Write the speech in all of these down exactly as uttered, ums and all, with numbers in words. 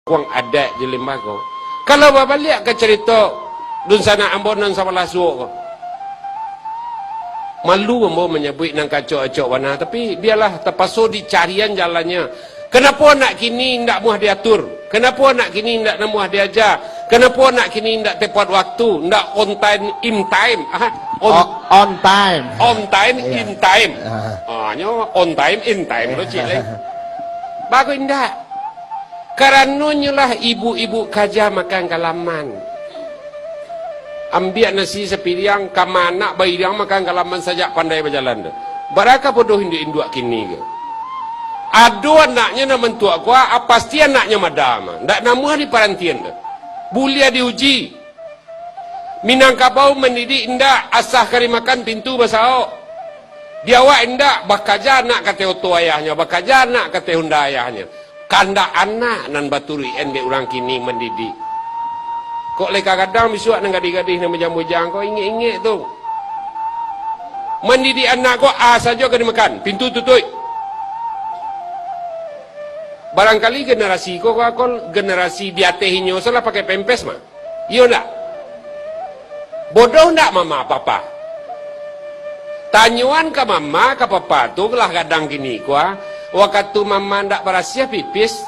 Kuang adat di Limbago. Kalau babaliak ka carito dunsanak ambo nan sabalah suok ko, malu ambo manyabuik nan kacok-acok bana, tapi bialah, tapaso dicarian jalannyo. Kanapo anak kini indak muah diatur? Kanapo anak kini indak namuah diaja? Kanapo anak kini indak tepat waktu, indak on time, in time? Ah, on, O-, on time. On time, Iya. In time. Ah. Ah, nyo on time, in time lo, cik, lai. Bagus indak? Karanonyo lah ibu-ibu kaja makan kalaman. Ambiak nasi sapiriang, ka manak bairiang makan kalaman sajak pandai bajalan tu. Baraka bodoh induak-induak kini ko. Ado anaknyo nan mantuak ko, ah, pasti anaknyo madam, ndak namuah diparantian tu. Buliah diuji. Minangkabau mandidik indak, asa ka dimakan pintu basaok. Di awak indak, bakaja anak ka ateh oto ayahnyo, bakaja anak ka ateh honda ayahnyo. Kandak anak nan baturuik-an dek urang kini mandidik. Kok lai ka gadang bisuak nan gadih-gadih nan bujang-bujang ko, ingek-ingek tu. Mandidik anak ko, a sajo ka dimakan, pintu tutuik. Barangkali generasi ko, ko, ko generasi di ateh inyo salah pakai pempes mah. Iyo ndak? Bodoh ndak mama papa? Tanyoan ka mama, ka papa tu lah gadang kini ko, ah. Wakatu mama ndak barasiah pipis,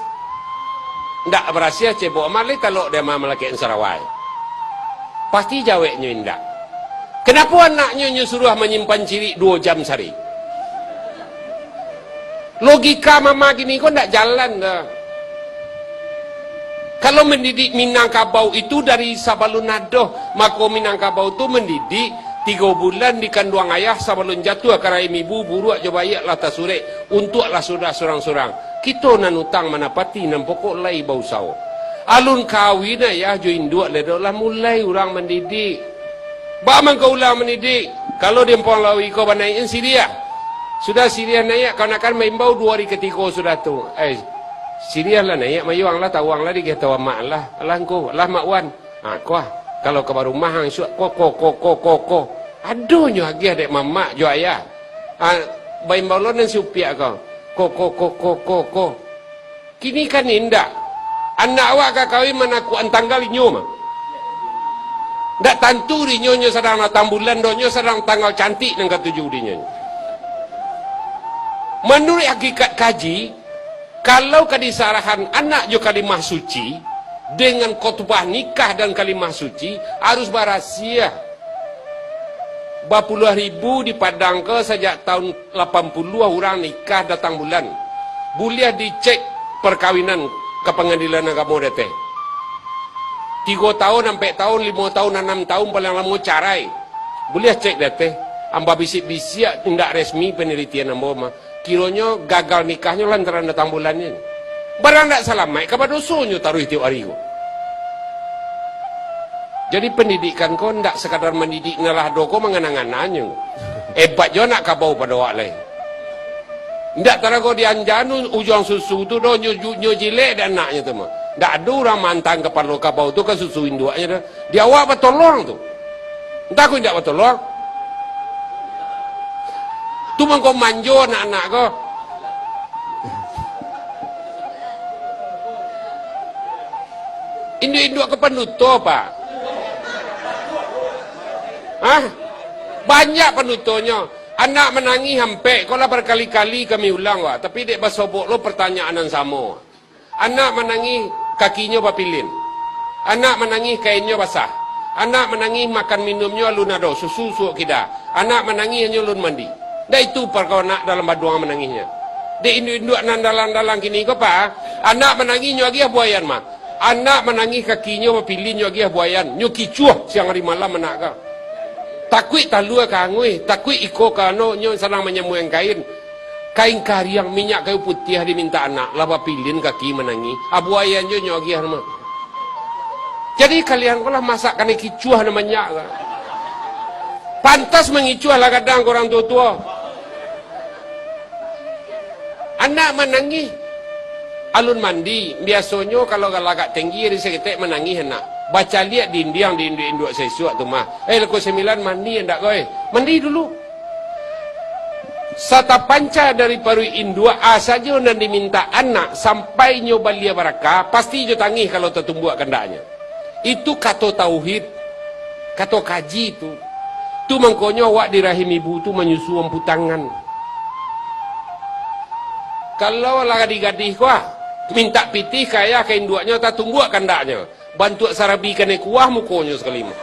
ndak barasiah cebok, maleh talok dek mama lakek sarawai. Pasti jaweknyo indak. Kanapo anaknyo nyo suruah manyimpan cirik duo jam sari? Logika mama kini ko ndak jalan doh. Kalau mandidik Minangkabau itu dari sabalun ado, mako Minangkabau tu mandidik tigo bulan di kanduang ayah sabalun jatuah ka rahim ibu, buruak jo baiak lah tasurek, untuaklah sudah surang-surang. Kito nan utang manapati, nan pokok lai bausaho. Alun kawin ayah jo induak ledok lah mulai urang mandidik. Baa mangko ulang mandidik? Kalau di Ampuang Lawi ko banaikan siriah. Sudah siriah naiak, kamanakan maimbau duo ari katigo sudah tu. Eh, siriah lah naiak, mayuang lah, tawang lah, digeh tawa mak lah. Alah ngko, alah mak wan. Ha, ko ah. Kalau ka barumah ang suak, ko, ko, ko, ko, ko, ko. Adonyo agiah dek mamak jo ayah. Ha, baimbau lo nan si upiak ko. Ko, ko, ko, ko, ko, ko. Kini kan indak. Anak awak ka kawin manakuakan tanggal inyo mah. Ndak tantu dinyo nyo sadang datang bulan doh, nyo sadang tanggal cantik nan katuju dinyo. Manuruik hakikat kaji, kalau ka disarahan anak jo kalimah suci, dengan khotbah nikah dan kalimah suci, harus barasiah. Bapuluah ribu di Padang ko sajak taun lapan puluah urang nikah datang bulan. Buliah dicek parkawinan ka Pangadilan Agamo di ateh. Tigo taun, ampek taun, limo taun, anam taun, paling lamo carai. Buliah cek di ateh. Ambo bisiak-bisiak, indak resmi panalitian ambo mah. Kironyo gagal nikahnyo lantaran datang bulan ni. Barang ndak salamaik ka badosonyo taruih tiok ari ko. Jadi, pandidikan ko ndak sakadar mandidik nan lah ado ko mangana-ngananyo. Ebat jo anak kabau pado awak lai. Ndak tarago di anjanu ujuang susu tu doh, nyo ju-, nyo jilek dek anaknyo tu mah. Ndak ado urang maantang kapalo kabau tu ka susu induaknyo doh. Di awak batolong tu. Entah ko indak batolong. Tu mangko manjo anak-anak ko. Induak-induak ko panuto, Pak. Hah? Banyak panutonyo. Anak manangih ampek, ko lah barkali-kali kami ulang, Pak. Tapi dek basobok lo partanyaan nan samo. Anak manangih, kakinyo bapilin. Anak manangih, kainnyo basah. Anak manangih, makan minumnyo alun ado, susu suok kida. Anak manangih, hanyo alun mandi. Ndak itu parkaro anak dalam baduang manangihnyo. Dek induak-induak nan dalang-dalang kini ko, Pak, anak manangih nyo agiah buayan mah. Anak manangih, kakinyo bapilin nyo agiah buayan. Nyo kicuah siang ari malam anak ko. Takuik talua ka anguih, takuik iko ka ano, nyo sadang manyamuang kain. Kain kariang, minyak kayu putiah dimintak anak, lah bapilin kaki manangih. Abuaian jo nyo agiah mah. Jadi kalian ko lah masak kanai kicuah nan banyak ka. Pantas mangicuah lah gadang ko urang tuo-tuo. Anak manangih. Alun mandi, biasonyo kalau galagak tinggi ari saketek manangih anak. Bacaliak dindiang di induak-induak saisuak tu mah. Eh, leko sambilan mandi andak ko, eh. Mandi dulu. Satapanca dari paruik induak, a sajo nan dimintak anak, sampai nyo balia baraka, pasti jo tangih kalau tatumbuak kandaknyo. Itu kato tauhid, kato kaji tu. Tu mangkonyo awak di rahim ibu tu manyusu ampu tangan. Kalau lah gadih-gadih ko, ah, mintak pitih ka ayah ka induaknyo, tatumbuak kandaknyo. Bantuak sarabi kanai kuah mukonyo sakali mah.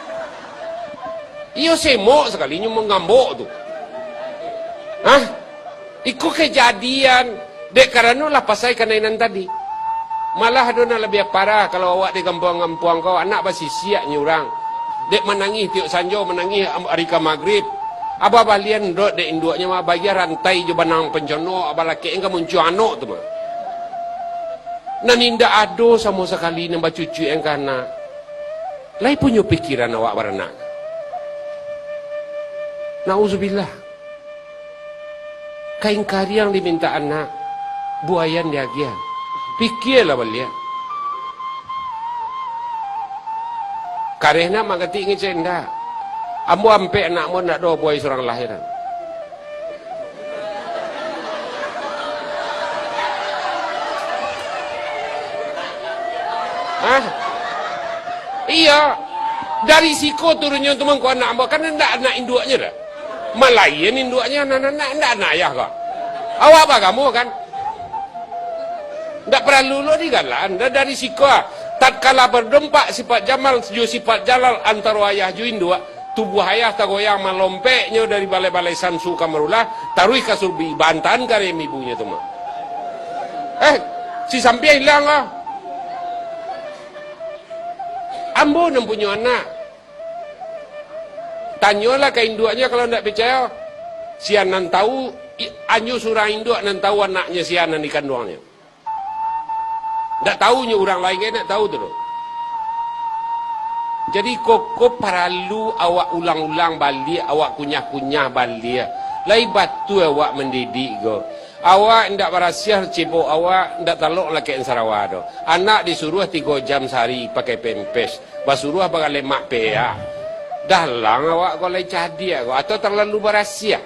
Iyo semok sakali nyo mangambok tu. Hah? Iko kajadian. Dek karano lah pasai kanai nan tadi. Malah ado nan labiah parah, kalau awak di kampuang-kampuang ko, anak basisiak nyo urang. Dek manangih tiok sanjo, manangih am-, ari ka magrib. Abah balian dot dek induaknyo mah, bagia rantai jo banang pancono, abah lakek ka muncuang anok tu mah. Nan indak ado samo sakali nan bacucuikan ka anak. Lai punyo pikiran awak baranak? Nauzubillah. Kain kariang dimintak anak, buayan diagiah. Pikialah baliak. Kareh nak manggatik ngecek ndak? Ambo ampek anak ambo ndak doh buai surang lahir. Hah? Iyo. Dari siko turunnyo tu mangko anak ambo, kan ndak anak induaknyo dah. Malayan induaknyo, anak, anak, ndak anak ayah ko. Awak bagamo kan? Ndak paralu lo digalan, da-, dari siko, ah. Tatkala badompak sifat Jamal jo sifat Jalal antaro ayah jo induak, tubuah ayah tagoyang malompeknyo dari balai-balai Samsu Kamarullah, taruih ka Surbi, bantahan ka rahim ibunyo tu mah. Eh, si Sampiang ilang ko. Ambo nan punyo anak. Tanyolah ka induaknyo kalau ndak picayo. Sia nan tahu, i-, anyo surang induak nan tahu anaknyo sia nan dikanduangnyo. Ndak tahu nyo urang lain, kan ndak tahu tu doh. Jadi, koko paralu awak ulang-ulang baliak, awak kunyah-kunyah baliak. Lai batua awak mandidik ko. Awak indak barasiah cebok awak, indak talok lakek sarawa tu. Anak disuruah tigo jam sahari pakai pempes, basuruah bagalemak peak. Dah lang awak ko lai cadiak ko, atau talalu barasiah?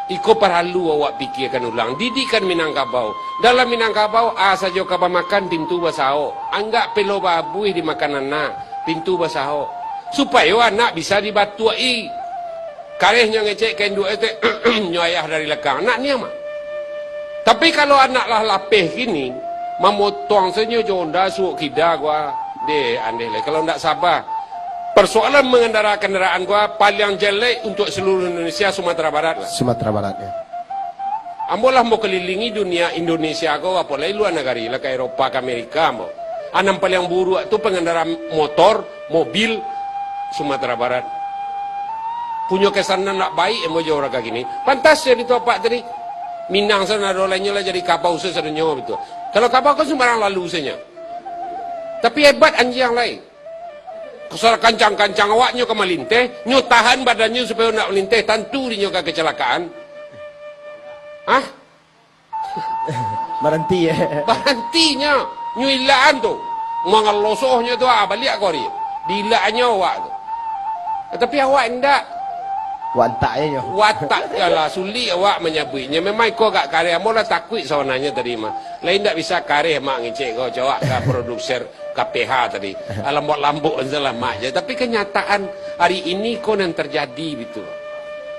Iko paralu awak pikiakan ulang. Didikan Minangkabau. Dalam Minangkabau, a sajo ka bamakan, pintu basaok. Anggak pelo babuih dimakan anak, pintu basaok. Supayo anak bisa dibatuak-i. Karehnyo ngecek ka induak etek, nyo ayah dari lakang. Nak niang mah. Tapi kalau anak lah lapeh kini, mamotong sajo jo onda suok kida gua. Deh, andeh lai. Kalau ndak sabar. Persoalan mengendara kendaraan gua paling jelek untuk seluruh Indonesia, Sumatera Barat lah. Sumatera Barat, ya. Ambo lah mau kelilingi dunia Indonesia ko, apo lai luar nagari lah, ka Eropa, ka Amerika ambo. A nan paliang buruak tu pengendara motor, mobil Sumatera Barat. Punyo kesan nan ndak baik ambo jo urang kini. Pantas jadi tu apak tadi. Minang sajo ado lainnyo lah jadi kabau sajo sadonyo bitu. Kalau kabau kan sumbarang lalu sajo. Tapi hebat anjiang lai. Kasar kancang-kancang awaknyo ka malinteh, nyo tahan badannyo supayo ndak malinteh, tantu dinyo ka kecelakaan. Hah? Baranti, eh. Barantinyo, nyo ilakan tu. Mangalosohnyo tu, ah, baliak ko ari. Diilakannyo awak tu. Tapi awak indak. Watak je nyo. Watak je lah, sulik awak manyabuiknyo. Memang iko agak kareh. Ambo lah takuik sabananyo tadi mah. Lai indak bisa kareh mak ngecek ko, cawak ka produser K P H tadi. Lambok-lambok salah mak je. Tapi kenyataan hari ini ko nan terjadi bitu.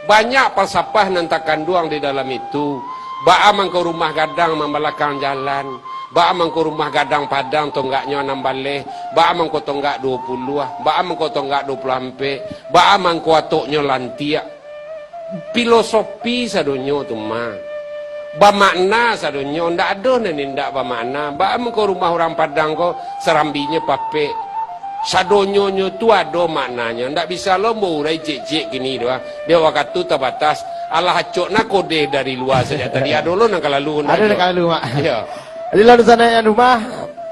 Banyak falsafah nan takanduang di dalam itu. Baa mangko rumah gadang mambalakang jalan. Baa mangko rumah gadang Padang tonggaknyo anam baleh. Baa mangko tonggak duo puluah. Baa mangko tonggak duo puluah ampek. Baa mangko atoknyo lantiak. Filosofi sadonyo tu mah. Bamakna sadonyo, ndak ado nan indak bamakna. Baa mangko rumah urang Padang ko sarambinyo papek. Sadonyonyo tu ado maknanyo. Ndak bisa lo ambo urai ciek-ciek kini doh. Dek wakatu tabatas. Alah acok na kodeh dari lua sajak tadi. Ado lo nan ka lalu. Ado nan ka lalu, Mak. Iyo. Jadi, lalu sanak nan rumah,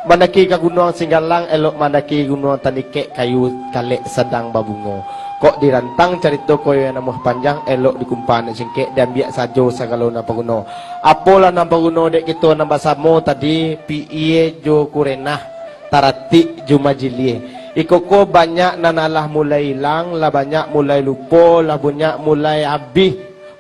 mandaki ka Gunuang Singgalang, elok mandaki Gunuang Tanikek, kayu kalek sadang babungo. Kok dirantang carito ko yo nan namuah panjang, elok dikumpa nan singkek, diambiak sajo sagalo nan paguno. Apolah nan paguno dek kito nan basamo tadi, piie jo kurenah, taratik jo majilieh. Iko ko banyak nan alah mulai ilang, lah banyak mulai lupo, lah banyak mulai abih.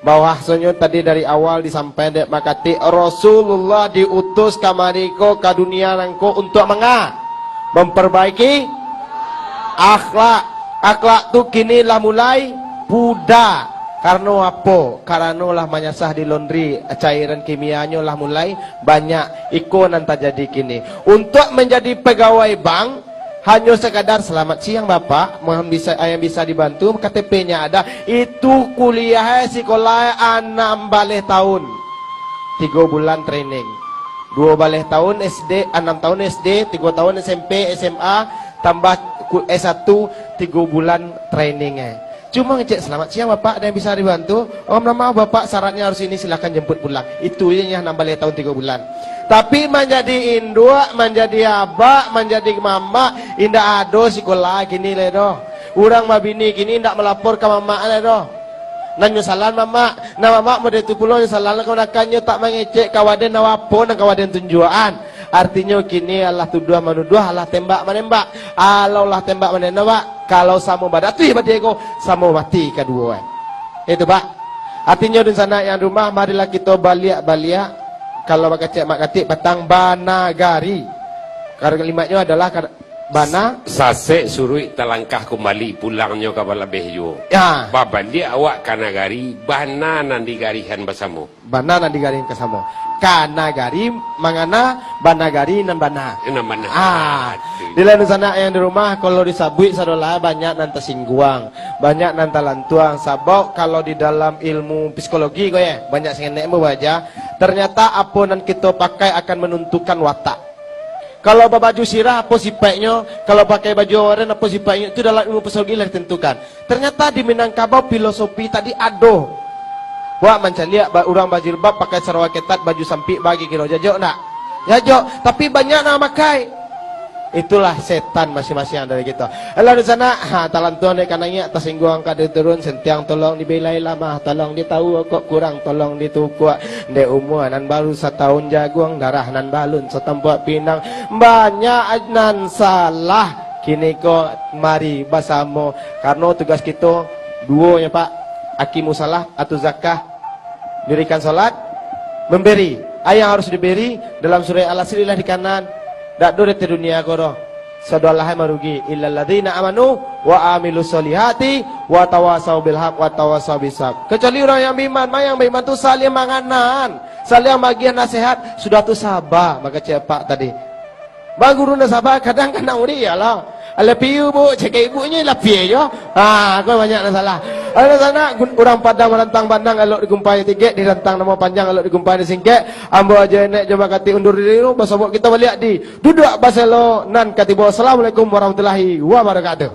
Bahwasonyo tadi dari awal disampaikan dek Mak Katik, Rasulullah diutus kamari ko ka dunia nangko untuak manga? Memperbaiki akhlak. Akhlak tu kini lah mulai puda. Karano apo? Karano lah manyasah di laundry, cairan kimianyo lah mulai banyak. Iko nan tajadi kini. Untuak manjadi pagawai bank, hanyo sakadar, "Selamat siang, Bapak. Mohon bisa, yang bisa dibantu, K T P-nya ada." Itu kuliah, eh, sikolah, eh, anam baleh tahun. Tigo bulan training. Duo baleh tahun S D, anam tahun S D, tigo tahun S M P, S M A, tambah ku-, S satu, tigo bulan training, eh. Cuma ngecek, "Selamat siang, Bapak, ada yang bisa dibantu?" "Oh, mohon maaf, Bapak, syaratnya harus ini, silakan jemput pulang." Itu je nyo, anam baleh tahun tigo bulan. Tapi manjadi induak, manjadi abak, manjadi mamak, indak ado sikolah kini lai doh. Urang babini kini indak malapor ka mamak lai doh. Nan nyo salah mamak, nan mamak model tu pulo nyo salah, kamanakannyo tak mangecek ka waden, apo nan ka waden tunjuakan. Artinyo kini alah tuduah manuduah, alah tembak manembak. Alah, alah tembak manembak, kalau samo badatuih badiago, samo mati kaduo, eh. Itu, Pak. Artinyo, dunsanak yang di rumah, marilah kito baliak-baliak. Kalau bakecek Mak Katik, patang banagari. Kalimatnyo adalah kad-, bana. Sasek suruik talangkah kumbali, pulangnyo ka balabeh juo. Ya. Babaliak awak ka nagari, bana nan digarihan basamo. Bana nan digarihan ka samo. Ka nagari mangana, banagari nan bana. Nan bana. Ah, di lain sanak yang di rumah, kalau disabuik sadolah, banyak nan tasingguang, banyak nan talantuang. Sabab kalau di dalam ilmu psikologi ko, ya, banyak sangenek babaca. Ternyata apo nan kito pakai akan menentukan watak. Kalau babaju sirah, apo sipaiknyo? Kalau pakai baju oren, apo sipaiknyo? Itu dalam ilmu psikologi lah ditentukan. Ternyata di Minangkabau filosofi tadi ado. Wak mancaliak ba-, urang bajilbab pakai sarawa ketat, baju sampik bagi kiro. Jajok ndak? Jajok. Tapi banyak nan makai. Itulah setan masing-masing dari kito. Alah, di sana, ha, talantuang dek kanangiak, tasingguang ka diturun, sentiang tolong dibilai lamah, tolong ditahu kok kurang, tolong ditukuak. Dek umua nan baru satahun jaguang, darah nan balun satampuak pinang. Banyak nan salah. Kini ko mari basamo. Karano tugas kito duo nyo, Pak. Aqimus shalah, atu zakah, dirikan salat, memberi. Apo yang harus diberi? Dalam surah Al-Asr lah di kanan. Dak ado di dunia ko doh. Sadolah marugi. Illalladzina amanu wa amilus solihati wa tawasau bil haq wa tawasau bis sabr. Kecuali urang yang baiman, ma yang baiman tu saling manganan, saling magiah nasihat, sudah tu saba, mako cek Pak tadi. Bang guru nan saba, kadang-kadang urang, ya lah. Alah piu, Bu, cek ibunyo lah piu jo. Ha, ko banyak nan salah. Alah, sanak, gun-, urang Padang marantang banang, elok digumpai tingkek, dirantang namo panjang, elok digumpai disingkek. Ambo Ajo Enek jo Mak Katik undur diri, basobok kito baliak di Duduak Baselo nan katibo. Assalamualaikum warahmatullahi wabarakatuh.